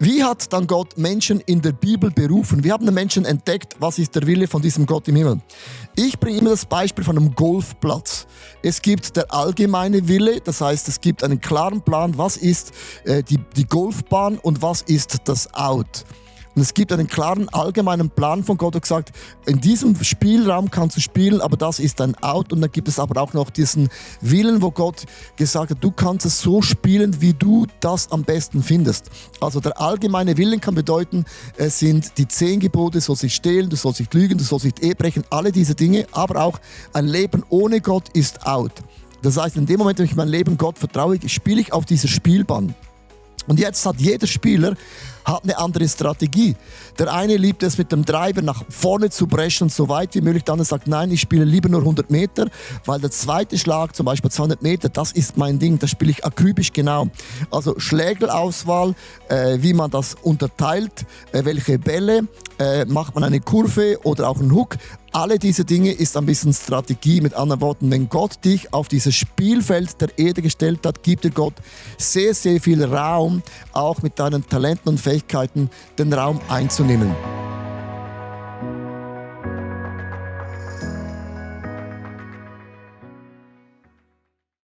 Wie hat dann Gott Menschen in der Bibel berufen? Wir haben den Menschen entdeckt, was ist der Wille von diesem Gott im Himmel. Ich bringe immer das Beispiel von einem Golfplatz. Es gibt der allgemeine Wille, das heißt, es gibt einen klaren Plan, was ist die Golfbahn und was ist das Out. Und es gibt einen klaren allgemeinen Plan von Gott, der gesagt, in diesem Spielraum kannst du spielen, aber das ist ein Out. Und dann gibt es aber auch noch diesen Willen, wo Gott gesagt hat, du kannst es so spielen, wie du das am besten findest. Also der allgemeine Willen kann bedeuten, es sind die 10 Gebote, du sollst nicht stehlen, du sollst nicht lügen, du sollst nicht Ehe brechen, alle diese Dinge. Aber auch ein Leben ohne Gott ist Out. Das heißt, in dem Moment, wenn ich mein Leben Gott vertraue, spiele ich auf dieser Spielbahn. Und jetzt hat jeder Spieler eine andere Strategie. Der eine liebt es, mit dem Driver nach vorne zu brechen, so weit wie möglich. Der andere sagt, nein, ich spiele lieber nur 100 Meter, weil der zweite Schlag, zum Beispiel 200 Meter, das ist mein Ding, das spiele ich akribisch genau. Also Schlägerauswahl, wie man das unterteilt, welche Bälle, macht man eine Kurve oder auch einen Hook. Alle diese Dinge ist ein bisschen Strategie. Mit anderen Worten, wenn Gott dich auf dieses Spielfeld der Erde gestellt hat, gibt dir Gott sehr, sehr viel Raum, auch mit deinen Talenten und Fähigkeiten den Raum einzunehmen.